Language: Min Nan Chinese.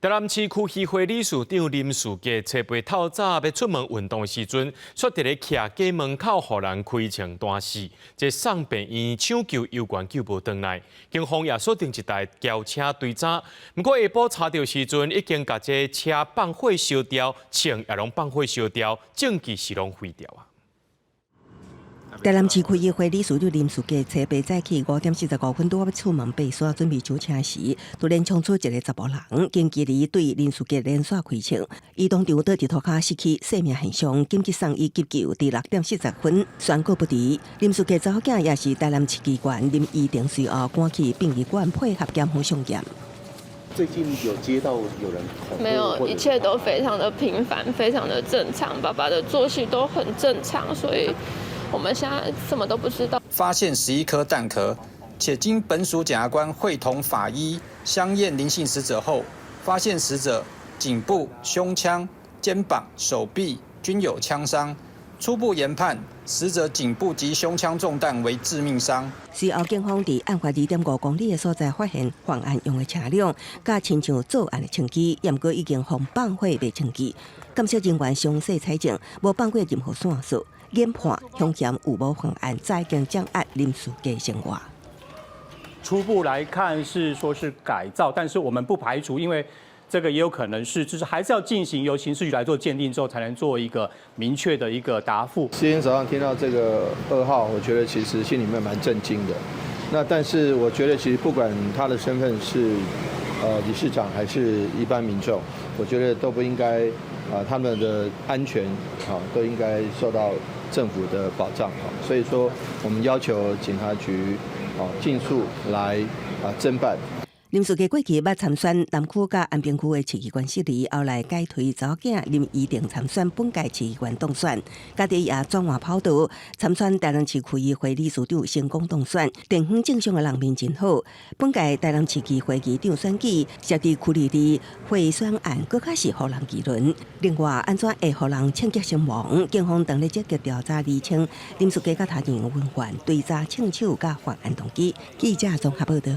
台南市區議會理事長林士傑初八透早欲出門運動的時陣，煞佇咧徛家門口予人開槍彈死，這送病院搶救猶懸救無轉來。警方也鎖定一台轎車追查，毋過下晡查著時陣已經共這車放火燒掉，槍也攏放火燒掉，證據是攏毀掉啊。台南市區議會理事長林士傑初八早起5點45分拄仔欲出門爬山準備上車時，突然衝出一个查埔人，近距離對林士傑連續開槍，伊當場倒佇塗跤失去生命現象，緊急送醫急救，佇6點40分宣告不治。林士傑查某囝也是台南市議員林依婷，隨後趕去殯儀館配合檢方送驗。最近有接到有人沒有，一切都非常的平凡，非常的正常，爸爸的作息都很正常，所以我們現在什麼都不知道。發現11顆彈殼，且經本署檢察官會同法醫相驗林姓死者後，發現死者頸部、胸腔、肩膀、手臂均有槍傷。初步研判，死者頸部及胸腔中彈為致命傷。隨後，警方佇案發2.5公里的所在發現犯案用的車輛，佮親像作案的槍支，毋過已經予放火賣清去。鑑識人員詳細採證，無放過任何線索。研判兇嫌有無犯案，已經掌握林士傑生活。初步來看是說是改造，但是我們不排除，因為這個也有可能是，就是還是要進行由刑事局來做鑑定之後，才能做一個明確的一個答覆。今天早上聽到這個噩耗，我覺得其實心裡面蠻震驚的。那但是我覺得其實不管他的身份是理事長還是一般民眾，我覺得都不應該啊，他們的安全啊都應該受到政府的保障。所以說，我們要求警察局啊盡速來啊偵辦。林士傑過去捌參選南區佮安平區的市議員席位，後來改推查某囝林依婷參選本屆市議員當選，家己也轉換跑道參選台南市區議會理事長，成功當選。地方政商的人面真好。本屆台南市議會議長選舉設佇區裡的賄選案，閣較是予人議論。另外，按怎會予人槍擊身亡？警方當咧積極調查釐清林士傑佮他人的恩怨，追查槍手佮犯案動機。記者綜合報道。